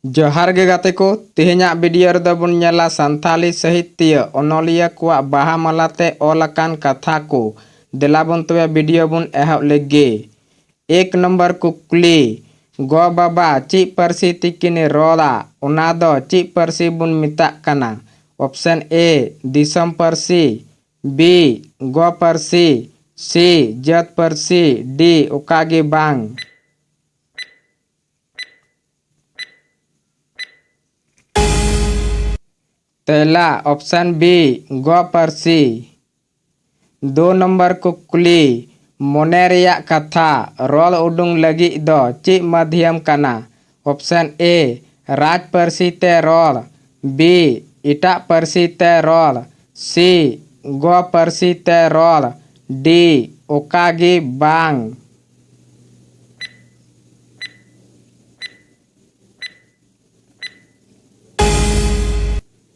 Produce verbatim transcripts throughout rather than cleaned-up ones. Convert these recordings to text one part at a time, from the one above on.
ᱡᱚᱦᱟᱨ ᱜᱮ ᱜᱟᱛᱮ ᱠᱚ, ᱛᱮᱦᱮᱧᱟᱜ video ᱨᱮᱫᱚ ᱵᱚᱱ ᱧᱮᱞᱟ ᱥᱟᱱᱛᱷᱟᱞᱤ ᱥᱟᱦᱤᱛᱭᱚ ᱚᱱᱚᱞᱤᱭᱟᱹ ᱠᱚᱣᱟᱜ ᱵᱟᱦᱟ ᱢᱟᱞᱟ ᱛᱮ ᱚᱞ ᱟᱠᱟᱱ ᱠᱟᱛᱷᱟ ᱠᱚ᱾ ᱫᱮᱞᱟ ᱵᱚᱱ ᱛᱚᱵᱮ video ᱵᱚᱱ ᱮᱦᱚᱵ ᱞᱮᱜᱮ᱾ ᱮᱠ ᱱᱚᱢᱵᱚᱨ ᱠᱩᱠᱞᱤ, ᱜᱚ ᱵᱟᱵᱟ ᱪᱮᱫ ᱯᱟᱹᱨᱥᱤ ᱛᱮᱠᱤᱱ ᱨᱚᱲᱟ, ᱚᱱᱟ ᱫᱚ ᱪᱮᱫ ᱯᱟᱹᱨᱥᱤ ᱵᱚᱱ ᱢᱮᱛᱟᱜ ᱠᱟᱱᱟ? Option A, ᱫᱤᱥᱚᱢ ᱯᱟᱹᱨᱥᱤ, B, ᱜᱚ ᱯᱟᱹᱨᱥᱤ, C, ᱡᱟᱹᱛ ᱯᱟᱹᱨᱥᱤ, D, ᱚᱠᱟ ᱜᱮ ᱵᱟᱝ᱾ ᱛᱮᱞᱟ, option B, ᱜᱚ ᱯᱟᱹᱨᱥᱤ᱾ ᱫᱩ ᱱᱚᱢᱵᱚᱨ ᱠᱩᱠᱞᱤ, ᱢᱚᱱᱮ ᱨᱮᱭᱟᱜ ᱠᱟᱛᱷᱟ ᱨᱚᱲ ᱩᱰᱩᱝ ᱞᱟᱹᱜᱤᱫ ᱫᱚ ᱪᱮᱫ ᱢᱟᱫᱷᱭᱚᱢ ᱠᱟᱱᱟ? Option A, ᱨᱟᱡᱽ ᱯᱟᱹᱨᱥᱤ ᱛᱮ ᱨᱚᱲ, B, ᱮᱴᱟᱜ ᱯᱟᱹᱨᱥᱤ ᱛᱮ ᱨᱚᱲ, C, ᱜᱚ ᱯᱟᱹᱨᱥᱤ ᱛᱮ ᱨᱚᱲ, D, ᱚᱠᱟ ᱜᱮ ᱵᱟᱝ᱾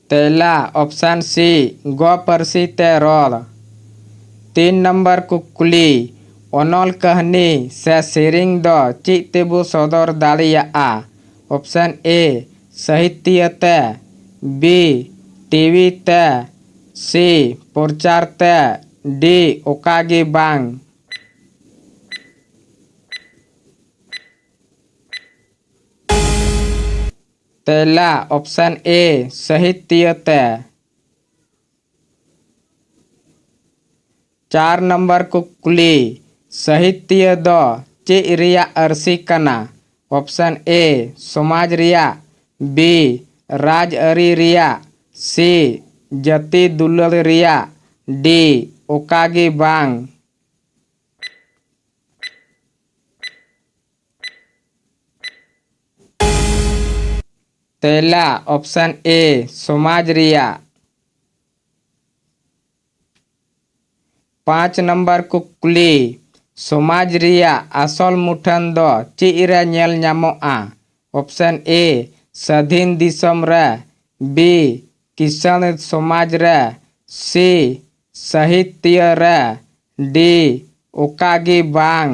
ᱛᱮᱞᱟ, option C, ᱜᱚ ᱯᱟᱹᱨᱥᱤ ᱛᱮ ᱨᱚᱲ᱾ ᱛᱤᱱ ᱱᱚᱢᱵᱚᱨ ᱠᱩᱠᱞᱤ, ᱚᱱᱚᱞ ᱠᱟᱹᱦᱱᱤ ᱥᱮ ᱥᱮᱨᱮᱧ ᱫᱚ ᱪᱮᱫ ᱛᱮᱵᱚ ᱥᱚᱫᱚᱨ ᱫᱟᱲᱮᱭᱟᱜᱼᱟ? Option A, ᱥᱟᱦᱤᱛᱭᱚ ᱛᱮ, B, TV ᱛᱮ, C, ᱯᱨᱚᱪᱟᱨ ᱛᱮ, D, ᱚᱠᱟ ᱜᱮ ᱵᱟᱝ᱾ ᱛᱮᱞᱟ, option A, ᱥᱟᱦᱤᱛᱭᱚ ᱛᱮ᱾ ᱪᱟᱨ ᱱᱚᱢᱵᱚᱨ ᱠᱩᱠᱞᱤ, ᱥᱟᱦᱤᱛᱭᱚ ᱫᱚ ᱪᱮᱫ ᱨᱮᱭᱟᱜ ᱟᱹᱨᱥᱤ ᱠᱟᱱᱟ? Option A, ᱥᱚᱢᱟᱡᱽ ᱨᱮᱭᱟᱜ, B, ᱨᱟᱡᱽ ᱟᱹᱨᱤ ᱨᱮᱭᱟᱜ, C, ᱡᱟᱹᱛᱤ ᱫᱩᱞᱟᱹᱲ ᱨᱮᱭᱟᱜ, D, ᱚᱠᱟ ᱜᱮ ᱵᱟᱝ᱾ ᱛᱮᱞᱟ, option A, ᱥᱚᱢᱟᱡᱽ ᱨᱮᱭᱟᱜ᱾ ᱯᱟᱸᱪ ᱱᱚᱢᱵᱚᱨ ᱠᱩᱠᱞᱤ, ᱥᱚᱢᱟᱡᱽ ᱨᱮᱭᱟᱜ ᱟᱥᱚᱞ ᱢᱩᱴᱷᱟᱹᱱ ᱫᱚ ᱪᱮᱫ ᱨᱮ ᱧᱮᱞ ᱧᱟᱢᱚᱜᱼᱟ? Option A, ᱥᱟᱹᱫᱷᱤᱱ ᱫᱤᱥᱚᱢ ᱨᱮ, B, ᱠᱤᱥᱟᱹᱬ ᱥᱚᱢᱟᱡᱽ ᱨᱮ, C, ᱥᱟᱦᱤᱛᱭᱚ ᱨᱮ, D, ᱚᱠᱟ ᱜᱮ ᱵᱟᱝ᱾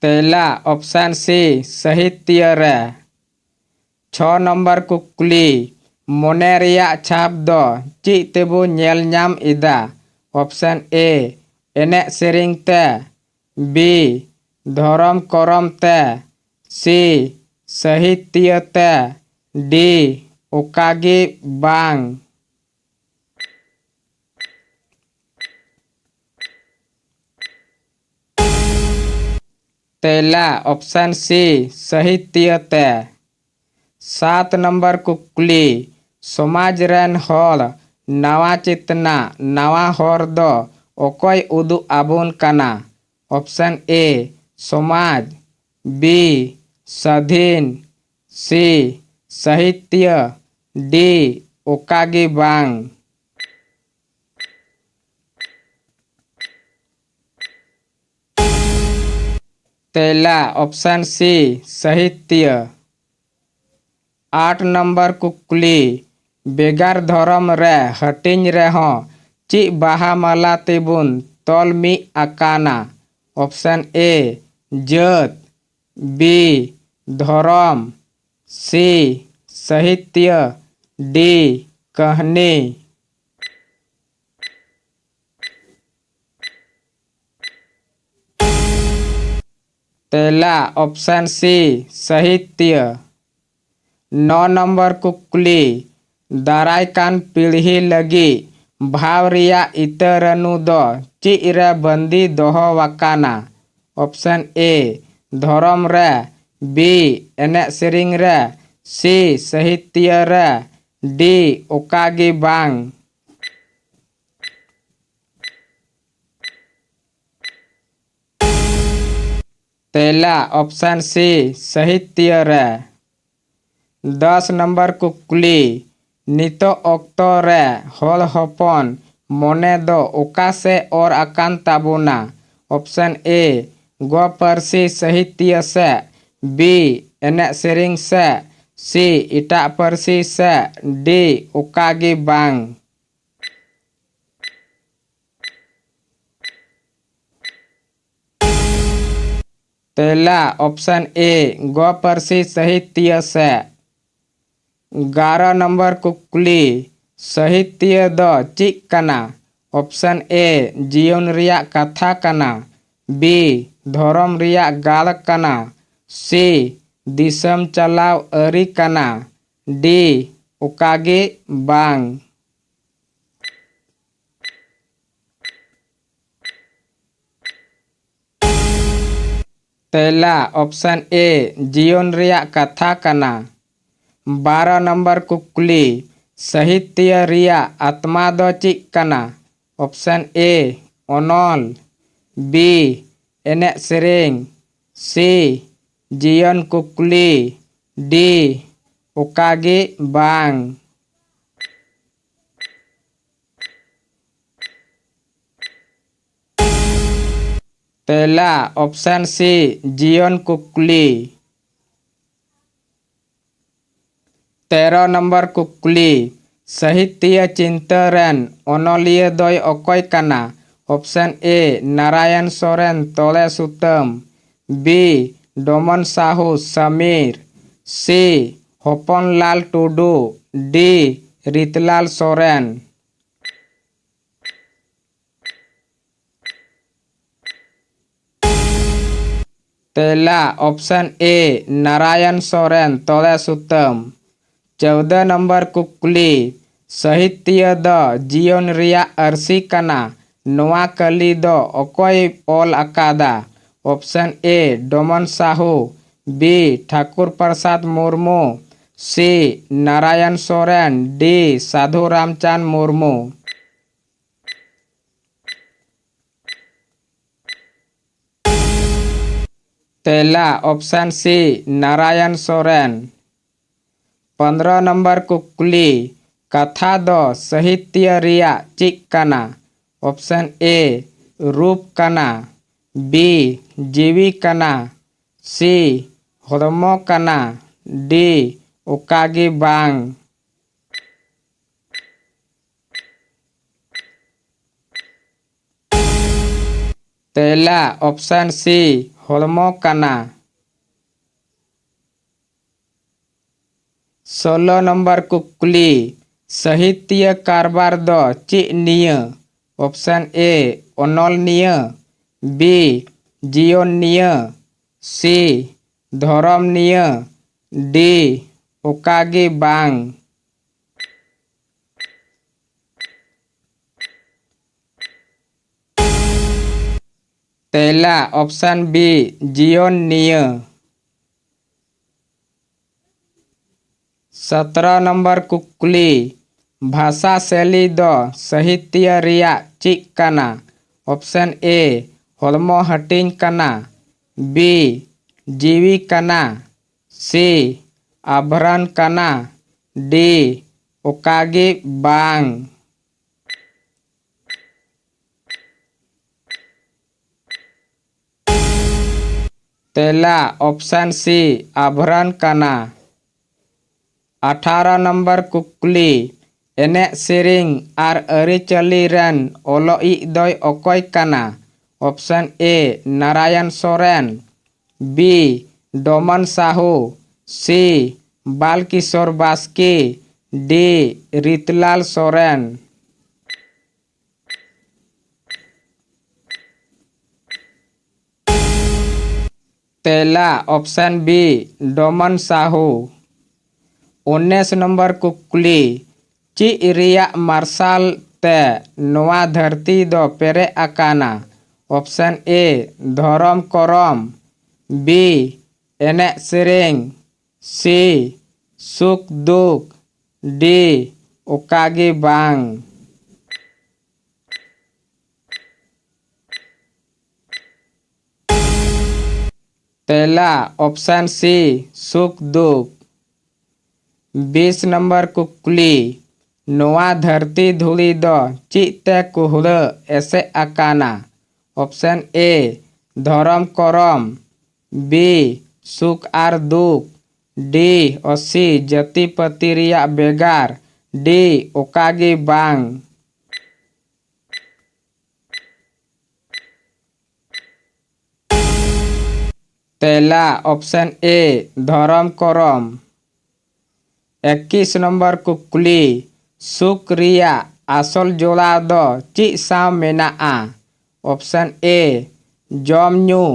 ᱛᱮᱞᱟ option C, ᱥᱟᱦᱤᱛᱭᱚ ᱨᱮ᱾ ᱪᱷᱚ ᱱᱚᱢᱵᱚᱨ ᱠᱩᱠᱞᱤ, ᱢᱚᱱᱮ ᱨᱮᱭᱟᱜ ᱪᱷᱟᱯ ᱫᱚ ᱪᱮᱫ ᱛᱮᱵᱚ ᱧᱮᱞ ᱧᱟᱢ ᱮᱫᱟ? Option A, ᱮᱱᱮᱡ ᱥᱮᱨᱮᱧ ᱛᱮ᱾ B, ᱫᱷᱚᱨᱚᱢ ᱠᱚᱨᱚᱢ ᱛᱮ᱾ C, ᱥᱟᱦᱤᱛᱭᱚ ᱛᱮ᱾ D, ᱚᱠᱟ ᱜᱮ ᱵᱟᱝ᱾ ᱛᱮᱞᱟ option C, ᱥᱟᱦᱤᱛᱭᱚ ᱛᱮ᱾ ᱥᱟᱛ ᱱᱚᱢᱵᱚᱨ ᱠᱩᱠᱞᱤ, ᱥᱚᱢᱟᱡᱽ ᱨᱮᱱ ᱦᱚᱲ ᱱᱟᱣᱟ ᱪᱮᱛᱱᱟ, ᱱᱟᱣᱟ ᱦᱚᱨ ᱫᱚ ᱚᱠᱚᱭ ᱩᱫᱩᱜ ᱟᱵᱚᱱ ᱠᱟᱱᱟ? Option A, ᱥᱚᱢᱟᱡᱽ᱾ B, ᱥᱟᱹᱫᱷᱤᱱ᱾ C, ᱥᱟᱦᱤᱛᱭᱚ᱾ D, ᱚᱠᱟ ᱜᱮ ᱵᱟᱝ᱾ ᱛᱮᱞᱟ option C, ᱥᱟᱦᱤᱛᱭᱚ᱾ ᱟᱴ ᱱᱚᱢᱵᱚᱨ ᱠᱩᱠᱞᱤ, ᱵᱷᱮᱜᱟᱨ ᱫᱷᱚᱨᱚᱢ ᱨᱮ ᱦᱟᱹᱴᱤᱧ ᱨᱮᱦᱚᱸ ᱪᱮᱫ ᱵᱟᱦᱟ ᱢᱟᱞᱟ ᱛᱮᱵᱚᱱ ᱛᱚᱞ ᱢᱤᱫ ᱟᱠᱟᱱᱟ? Option A, ᱡᱟᱹᱛ᱾ B, ᱫᱷᱚᱨᱚᱢ᱾ C, ᱥᱟᱦᱤᱛᱭᱚ᱾ D, ᱠᱟᱹᱦᱱᱤ᱾ ᱛᱮᱞᱟ option C, ᱥᱟᱦᱤᱛᱭᱚ᱾ ᱱᱚ ᱱᱚᱢᱵᱚᱨ ᱠᱩᱠᱞᱤ, ᱫᱟᱨᱟᱭ ᱠᱟᱱ ᱯᱤᱲᱦᱤ ᱞᱟᱹᱜᱤᱫ ᱵᱷᱟᱣ ᱨᱮᱭᱟᱜ ᱤᱛᱟᱹ ᱨᱟᱹᱱᱩ ᱫᱚ ᱪᱮᱫ ᱨᱮ ᱵᱟᱹᱱᱫᱤ ᱫᱚᱦᱚ ᱟᱠᱟᱱᱟ? Option A, ᱫᱷᱚᱨᱚᱢ ᱨᱮ᱾ B, ᱮᱱᱮᱡ ᱥᱮᱨᱮᱧ ᱨᱮ᱾ C, ᱥᱟᱦᱤᱛᱭᱚ ᱨᱮ᱾ D, ᱚᱠᱟ ᱜᱮ ᱵᱟᱝ᱾ ᱛᱮᱞᱟ option C, ᱥᱟᱦᱤᱛᱭᱚ ᱨᱮ᱾ ᱫᱚᱥ ᱱᱚᱢᱵᱚᱨ ᱠᱩᱠᱞᱤ, ᱱᱤᱛᱚᱜ ᱚᱠᱛᱚ ᱨᱮ ᱦᱚᱲ ᱦᱚᱯᱚᱱ ᱢᱚᱱᱮ ᱫᱚ ᱚᱠᱟ ᱥᱮᱫ ᱚᱨ ᱟᱠᱟᱱ ᱛᱟᱵᱚᱱᱟ? Option A, ᱜᱚ ᱯᱟᱹᱨᱥᱤ ᱥᱟᱦᱤᱛᱭᱚ ᱥᱮᱫ᱾ B, ᱮᱱᱮᱡ ᱥᱮᱨᱮᱧ ᱥᱮᱫ᱾ C, ᱮᱴᱟᱜ ᱯᱟᱹᱨᱥᱤ ᱥᱮᱫ᱾ D, ᱚᱠᱟ ᱜᱮ ᱵᱟᱝ᱾ ᱛᱮᱞᱟ option A, ᱜᱚ ᱯᱟᱹᱨᱥᱤ ᱥᱟᱦᱤᱛᱭᱚ ᱥᱮ᱾ ᱮᱜᱟᱨᱚ ᱱᱚᱢᱵᱚᱨ ᱠᱩᱠᱞᱤ, ᱥᱟᱦᱤᱛᱭᱚ ᱫᱚ ᱪᱮᱫ ᱠᱟᱱᱟ? Option A, ᱡᱤᱭᱚᱱ ᱨᱮᱭᱟᱜ ᱠᱟᱛᱷᱟ ᱠᱟᱱᱟ᱾ B, ᱫᱷᱚᱨᱚᱢ ᱨᱮᱭᱟᱜ ᱜᱟᱲ ᱠᱟᱱᱟ᱾ C, ᱫᱤᱥᱚᱢ ᱪᱟᱞᱟᱣ ᱟᱹᱨᱤ ᱠᱟᱱᱟ᱾ D, ᱚᱠᱟ ᱜᱮ ᱵᱟᱝ᱾ ᱛᱮᱞᱟ option A, ᱡᱤᱭᱚᱱ ᱨᱮᱭᱟᱜ ᱠᱟᱛᱷᱟ ᱠᱟᱱᱟ᱾ ᱵᱟᱨᱚ ᱱᱚᱢᱵᱚᱨ ᱠᱩᱠᱞᱤ, ᱥᱟᱦᱤᱛᱭᱚ ᱨᱮᱭᱟᱜ ᱟᱛᱢᱟ ᱫᱚ ᱪᱮᱫ ᱠᱟᱱᱟ? Option A, ᱚᱱᱚᱞ᱾ B, ᱮᱱᱮᱡ ᱥᱮᱨᱮᱧ᱾ C, ᱡᱤᱭᱚᱱ ᱠᱩᱠᱞᱤ᱾ D, ᱚᱠᱟ ᱜᱮ ᱵᱟᱝ᱾ ᱛᱮᱞᱟ option C, ᱡᱤᱭᱚᱱ ᱠᱩᱠᱞᱤ᱾ ᱛᱮᱨᱚ ᱱᱚᱢᱵᱚᱨ ᱠᱩᱠᱞᱤ, ᱥᱟᱦᱤᱛᱭᱚ ᱪᱤᱱᱛᱟᱹ ᱨᱮᱱ ᱚᱱᱚᱞᱤᱭᱟᱹ ᱫᱚᱭ ᱚᱠᱚᱭ ᱠᱟᱱᱟ? Option A, ᱱᱟᱨᱟᱭᱚᱱ ᱥᱚᱨᱮᱱ, ᱛᱚᱲᱮ ᱥᱩᱛᱟᱹᱢ᱾ B, ᱰᱚᱢᱚᱱ ᱥᱟᱦᱩ, ᱥᱟᱢᱤᱨ᱾ C, ᱦᱚᱯᱚᱱᱞᱟᱞ ᱴᱩᱰᱩ᱾ D, ᱨᱤᱛᱞᱟᱞ ᱥᱚᱨᱮᱱ᱾ ᱛᱮᱞᱟ option A, ᱱᱟᱨᱟᱭᱚᱱ ᱥᱚᱨᱮᱱ, ᱛᱚᱲᱮ ᱥᱩᱛᱟᱹᱢ᱾ ᱪᱳᱣᱫᱚ ᱱᱚᱢᱵᱚᱨ ᱠᱩᱠᱞᱤ, ᱥᱟᱦᱤᱛᱭᱚ ᱫᱚ ᱡᱤᱭᱚᱱ ᱨᱮᱭᱟᱜ ᱟᱹᱨᱥᱤ ᱠᱟᱱᱟ᱾ ᱱᱚᱣᱟ ᱠᱟᱹᱞᱤ ᱫᱚ ᱚᱠᱚᱭ ᱚᱞ ᱟᱠᱟᱫᱟ? Option A, Doman Sahu. B, Thakur Prasad Murmu. C, Narayan Soren. D, Sadhu Ramchand Murmu. ᱛᱮᱞᱟ option C, ᱱᱟᱨᱟᱭᱚᱱ ᱥᱚᱨᱮᱱ᱾ ᱯᱚᱱᱫᱽᱨᱚ ᱱᱚᱢᱵᱚᱨ ᱠᱩᱠᱞᱤ, ᱠᱟᱛᱷᱟ ᱫᱚ ᱥᱟᱦᱤᱛᱭᱚ ᱨᱮᱭᱟᱜ ᱪᱮᱫ ᱠᱟᱱᱟ? Option A, ᱨᱩᱯ ᱠᱟᱱᱟ᱾ B, ᱡᱤᱣᱤ ᱠᱟᱱᱟ᱾ C, ᱦᱚᱲᱢᱚ ᱠᱟᱱᱟ᱾ D, ᱚᱠᱟ ᱜᱮ ᱵᱟᱝ᱾ ᱛᱮᱞᱟ option C, ᱦᱚᱲᱢᱚ ᱠᱟᱱᱟ᱾ ᱥᱳᱞᱳ ᱱᱚᱢᱵᱚᱨ ᱠᱩᱠᱞᱤ, ᱥᱟᱦᱤᱛᱭᱚ ᱠᱟᱨᱵᱟᱨ ᱫᱚ ᱪᱮᱫ ᱱᱤᱭᱟᱹ? Option A, ᱚᱱᱚᱞ ᱱᱤᱭᱟᱹ, B, ᱡᱤᱭᱚᱱ ᱱᱤᱭᱟᱹ, C, ᱫᱷᱚᱨᱚᱢ ᱱᱤᱭᱟᱹ, D, ᱚᱠᱟ ᱜᱮ ᱵᱟᱝ᱾ ᱛᱮᱞᱟ option B, ᱡᱤᱭᱚᱱ ᱱᱤᱭᱟᱹ᱾ ᱥᱚᱛᱨᱚ ᱱᱚᱢᱵᱚᱨ ᱠᱩᱠᱞᱤ, ᱵᱷᱟᱥᱟ ᱥᱮᱞᱤ ᱫᱚ ᱥᱟᱦᱤᱛᱭᱚ ᱨᱮᱭᱟᱜ ᱪᱮᱫ ᱠᱟᱱᱟ? Option A, ᱦᱚᱲᱢᱚ ᱦᱟᱹᱴᱤᱧ ᱠᱟᱱᱟ, B, ᱡᱤᱣᱤ ᱠᱟᱱᱟ, C, ᱟᱵᱷᱨᱚᱱ ᱠᱟᱱᱟ, D, ᱚᱠᱟ ᱜᱮ ᱵᱟᱝ᱾ ᱛᱮᱞᱟ option C, ᱟᱵᱷᱨᱚᱱ ᱠᱟᱱᱟ᱾ ᱟᱴᱷᱟᱨᱚ ᱱᱚᱢᱵᱚᱨ ᱠᱩᱠᱞᱤ, ᱮᱱᱮᱡ ᱥᱮᱨᱮᱧ ᱟᱨ ᱟᱹᱨᱤᱪᱟᱹᱞᱤ ᱨᱮᱱ ᱚᱞᱚᱜᱤᱡ ᱫᱚᱭ ᱚᱠᱚᱭ ᱠᱟᱱᱟ? Option A, Narayan Soren, B, Doman Sahu, C, ᱵᱟᱞᱠᱤᱥᱳᱨ Baske, D, ᱨᱤᱛᱞᱟᱞ Soren. ᱛᱮᱞᱟ option B, ᱰᱚᱢᱚᱱ ᱥᱟᱦᱩ᱾ ᱩᱱᱤᱥ ᱱᱚᱢᱵᱚᱨ ᱠᱩᱠᱞᱤ, ᱪᱮᱫ ᱨᱮᱭᱟᱜ ᱢᱟᱨᱥᱟᱞ ᱛᱮ ᱱᱚᱣᱟ ᱫᱷᱟᱹᱨᱛᱤ ᱫᱚ ᱯᱮᱨᱮᱡ ᱟᱠᱟᱱᱟ? Option A, ᱫᱷᱚᱨᱚᱢ ᱠᱚᱨᱚᱢ, B, ᱮᱱᱮᱡ ᱥᱮᱨᱮᱧ, C, ᱥᱩᱠ ᱫᱩᱠ, D, ᱚᱠᱟ ᱜᱮ ᱵᱟᱝ᱾ ᱛᱮᱞᱟ option C, ᱥᱩᱠ ᱫᱩᱠ᱾ ᱵᱤᱥ ᱱᱚᱢᱵᱚᱨ ᱠᱩᱠᱞᱤ, ᱱᱚᱣᱟ ᱫᱷᱟᱹᱨᱛᱤ ᱫᱷᱩᱲᱤ ᱫᱚ ᱪᱮᱫ ᱛᱮ ᱠᱩᱦᱲᱟᱹ ᱮᱥᱮᱫ ᱟᱠᱟᱱᱟ? Option A, ᱫᱷᱚᱨᱚᱢ ᱠᱚᱨᱚᱢ, B, ᱥᱩᱠ ᱟᱨ ᱫᱩᱠ, D, ᱚᱥᱤ ᱡᱟᱹᱛᱤ ᱯᱟᱹᱛᱤ ᱨᱮᱭᱟᱜ ᱵᱷᱮᱜᱟᱨ, D, ᱚᱠᱟ ᱜᱮ ᱵᱟᱝ᱾ ᱛᱮᱞᱟ option A, ᱫᱷᱚᱨᱚᱢ ᱠᱚᱨᱚᱢ᱾ ᱮᱠᱤᱥ ᱱᱚᱢᱵᱚᱨ ᱠᱩᱠᱞᱤ, ᱥᱩᱠ ᱨᱮᱭᱟᱜ ᱟᱥᱚᱞ ᱡᱚᱲᱟᱣ ᱫᱚ ᱪᱮᱫ ᱥᱟᱶ ᱢᱮᱱᱟᱜᱼᱟ? Option A, ᱡᱚᱢ ᱧᱩ,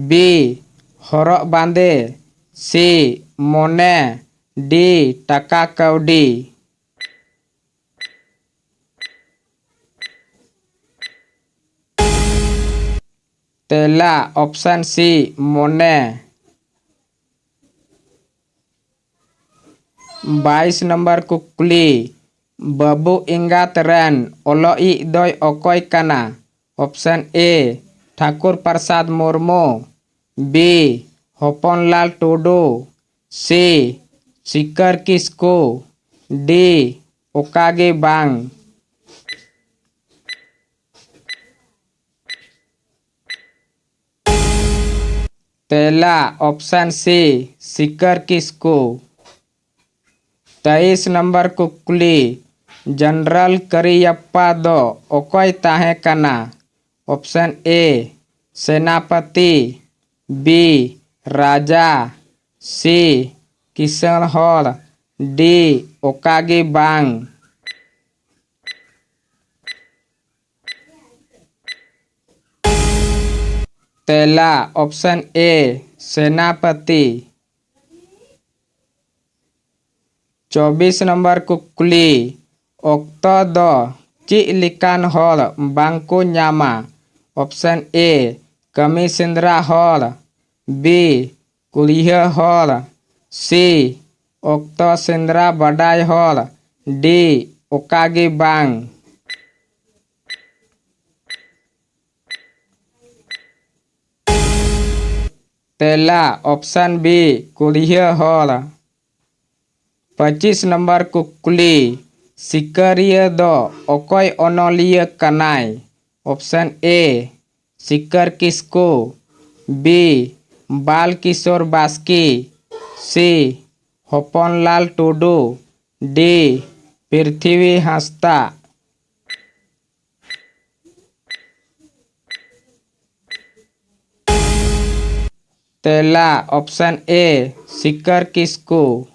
B, ᱦᱚᱨᱚᱜ ᱵᱟᱸᱫᱮ, C, ᱢᱚᱱᱮ, D, ᱴᱟᱠᱟ ᱠᱟᱹᱣᱰᱤ᱾ ᱛᱮᱞᱟ option C, ᱢᱚᱱᱮ᱾ ᱵᱟᱭᱤᱥ ᱱᱚᱢᱵᱚᱨ ᱠᱩᱠᱞᱤ, ᱵᱟᱹᱵᱩ ᱮᱸᱜᱟᱛ ᱨᱮᱱ ᱚᱞᱚᱜ ᱤᱡ ᱫᱚᱭ ᱚᱠᱚᱭ ᱠᱟᱱᱟ? Option A, Thakur Prasad Murmu, B, ᱦᱚᱯᱚᱱᱞᱟᱞ Tudu, C, ᱥᱤᱠᱟᱹᱨ ᱠᱤᱥᱠᱩ, D, ᱚᱠᱟ ᱜᱮ ᱵᱟᱝ᱾ ᱛᱮᱞᱟ option C, ᱥᱤᱠᱟᱹᱨ ᱠᱤᱥᱠᱩ᱾ ᱛᱮᱭᱤᱥ ᱱᱚᱢᱵᱚᱨ ᱠᱩᱠᱞᱤ, ᱡᱮᱱᱟᱨᱮᱞ ᱠᱟᱨᱤᱭᱟᱯᱯᱟ ᱫᱚ ᱚᱠᱚᱭ ᱛᱟᱦᱮᱸ ᱠᱟᱱᱟ? Option A, ᱥᱮᱱᱟᱯᱚᱛᱤ, B, Raja, C, ᱠᱤᱥᱟᱹᱬ ᱦᱚᱲ, D, ᱚᱠᱟ ᱜᱮ ᱵᱟᱝ᱾ ᱛᱮᱞᱟ option A, ᱥᱮᱱᱟᱯᱚᱛᱤ᱾ ᱪᱚᱵᱵᱤᱥ ᱱᱚᱢᱵᱚᱨ ᱠᱩᱠᱞᱤ, ᱚᱠᱛᱚ ᱫᱚ ᱪᱮᱫ ᱞᱮᱠᱟᱱ ᱦᱚᱲ ᱵᱟᱝᱠᱚ ᱧᱟᱢᱟ? Option A, ᱠᱟᱹᱢᱤ ᱥᱮᱸᱫᱽᱨᱟ ᱦᱚᱲ, B, ᱠᱩᱲᱤᱭᱟᱹ ᱦᱚᱲ, C, ᱚᱠᱛᱚ ᱥᱮᱸᱫᱽᱨᱟ ᱵᱟᱰᱟᱭ ᱦᱚᱲ, D, ᱚᱠᱟ ᱜᱮ ᱵᱟᱝ᱾ ᱛᱮᱞᱟ option B, ᱠᱩᱲᱤᱭᱟᱹ ᱦᱚᱲ᱾ ᱯᱚᱸᱪᱤᱥ ᱱᱚᱢᱵᱚᱨ ᱠᱩᱠᱞᱤ, ᱥᱤᱠᱟᱹᱨᱤᱭᱟᱹ ᱫᱚ ᱚᱠᱚᱭ ᱚᱱᱚᱞᱤᱭᱟᱹ ᱠᱟᱱᱟᱭ? Option A, ᱥᱤᱠᱟᱹᱨ ᱠᱤᱥᱠᱩ, B, ᱵᱟᱞ ᱠᱤᱥᱳᱨ ᱵᱟᱥᱠᱮ, C, ᱦᱚᱯᱚᱱᱞᱟᱞ ᱴᱩᱰᱩ, D, ᱯᱨᱤᱛᱷᱤᱵᱤ ᱦᱟᱸᱥᱫᱟ᱾ ᱛᱮᱞᱟ option A, ᱥᱤᱠᱟᱨ ᱠᱤᱥᱠᱩ᱾